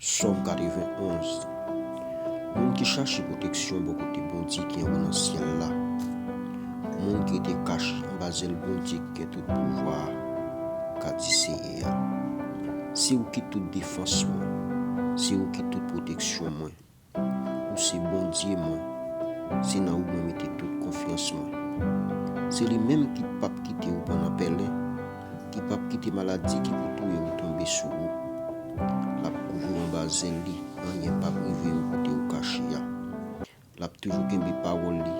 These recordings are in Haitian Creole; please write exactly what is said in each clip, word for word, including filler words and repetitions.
Sòm katrevenn onz. Moun ki chache pwoteksyon bò kote Bondye ki anwo nan syèl la, moun ki rete kache anba zèl Bondye ki gen tout pouvwa a, ka di Seyè a: Se ou ki tout defans mwen, se ou ki tout pwoteksyon mwen, ou se Bondye mwen, se nan ou mwen mete tout konfyans mwen. Se li menm ki p ap kite ou pran nan pèlen, ki p ap kite maladi ki pou touye ou tonbe sou ou. L ap kouvri w anba zèl li, anyen p ap rive ou kote ou kache a. L ap toujou kenbe pawòl li.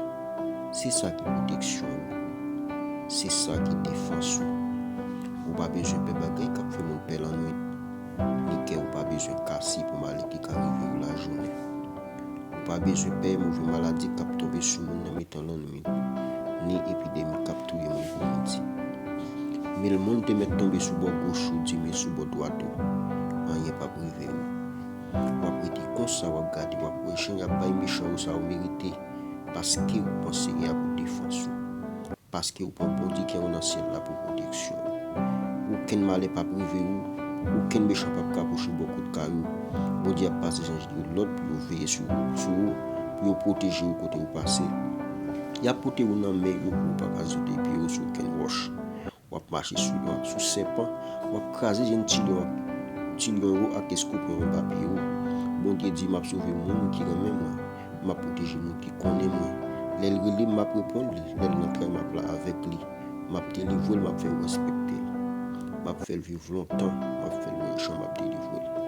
Se sa ki pwoteksyon ou. Se sa ki defans ou. Ou pa bezwen pè bagay k ap fè moun pè lannwit, ni kè ou pa bezwen kase pou malè ki ka rive ou lajounen. Ou pa bezwen pè move maladi k ap tonbe sou moun nan mitan lannwit, ni epidemi k ap touye moun pou midi. Mil moun te mèt tonbe sou bò goch ou, di mil sou bò dwat ou, anyen p ap rive ou. W ap rete konsa, w ap gade, w ap wè jan y ap bay mechan yo sa yo merite, paske ou pran Seyè a pou defans ou. Paske ou pran Bondye ki anwo nan syèl la pou pwoteksyon ou. Okenn malè p ap rive ou, okenn mechan p ap ka pwoche bò kot kay ou. Bondye ap pase zanj li yo lòd pou yo veye sou, sou ou, pou yo pwoteje ou kote ou pase. Y ap pote ou nan men yo pou ou pa ka zote pye ou sou okenn wòch. W ap mache sou lyon ak sou sèpan, w ap kraze jenn ti lyon ak, ti lyon yo ak eskopyon yo anba pye ou. Bondye di: M ap sove moun ki renmen mwen. M ap pwoteje moun ki konnen mwen. Lè l rele m, m ap reponn li. Lè l nan tray, m ap la avèk li. M ap delivre l, m ap fè l respekte. M ap fè l viv lontan, m ap fè l wè jan m ap delivre l.